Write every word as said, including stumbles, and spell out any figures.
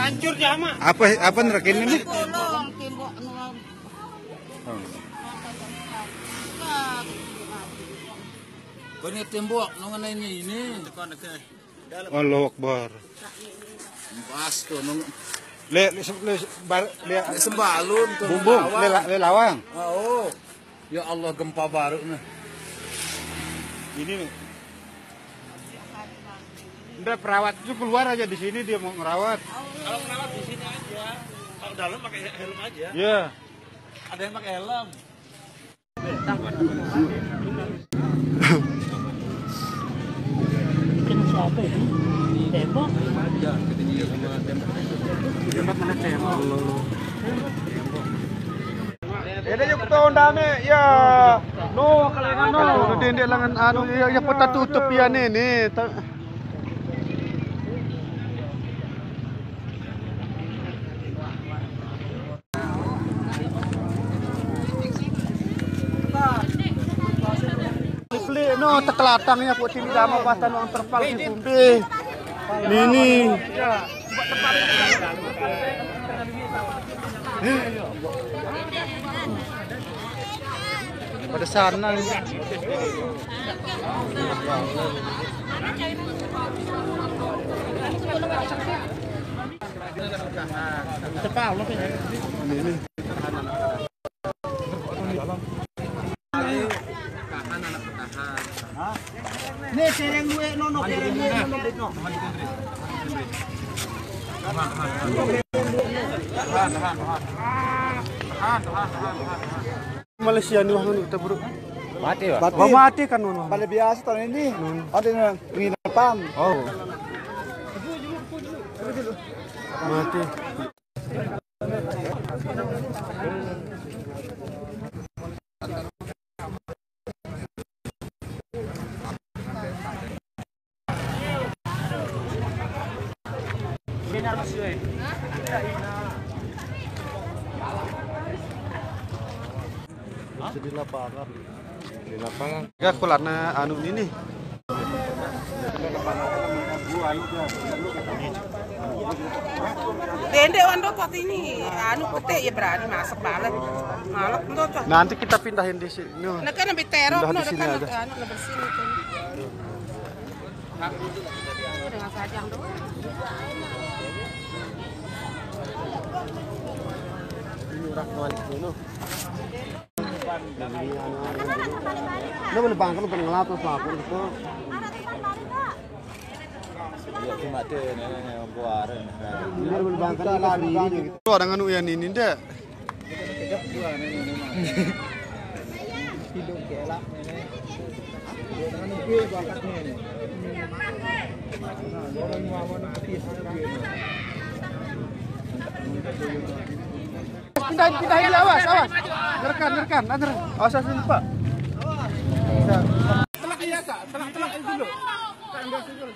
Hancur dia mah. Apa, apa ngerekin ini? Tolong tembok nu. Banyak tembok nu ngenai ini. Allahu Akbar. Pas tuh nu. Le, le, le, bar, le, sembalun tuh. Bumbung, le, le lawang. Oh. Ya Allah, gempa baru nih. Ini nih. Udah, perawat itu keluar aja di sini, dia mau ngerawat. Kalau ngerawat di sini aja. Kalau dalam pakai helm aja. Iya. Ada yang pakai helm. Bikin siapa ini? Tembok. Tembok mana tembok? Ini yuk tahu dame ya. No, no, dendek lengan anu ya, ya peta tutup ya nih, nih. Beli no tekelatangnya kok sini sama pas anu terpal di sumbe. Nini. Pada sana nih. Cepat, lo. Ini, ini. Nih, sereng duit, no, no, sereng duit, no, no, no. Malaysia ni wah nganu kita, bro. Mati, Pak. Mati. Wah, mati kan, nun. Pada biasa tahun ini. Nun. Ada yang penginapan. Oh. Mati. Di lapangan. Di lapangan. Ya, kulatna anu ini. Dendek wan dot ini, anu, petik ya berani masuk balik. Malah dot. Nanti kita pindahin di sini. Nah, kan lebih terok, pindah di sini kan aja. Anu, lebih sini tuh. Dengan sajang doang. Ini orang tuan itu. Nah, boleh bangkal, bukan ngelap, terus lapor gitu. Iya, cuma deh, nenek yang buaran. Ini boleh bangkal, lari gitu. Tuh, ada nganu ya, ini, ini, deh. Hidup gelap, nenek. Pindahin, pindahin, awas, awas. Nerekan, nerekan, antar. Awas, awas, lupa. Telak, iya, Kak. Telak, telak dulu. Kak, enggak dulu.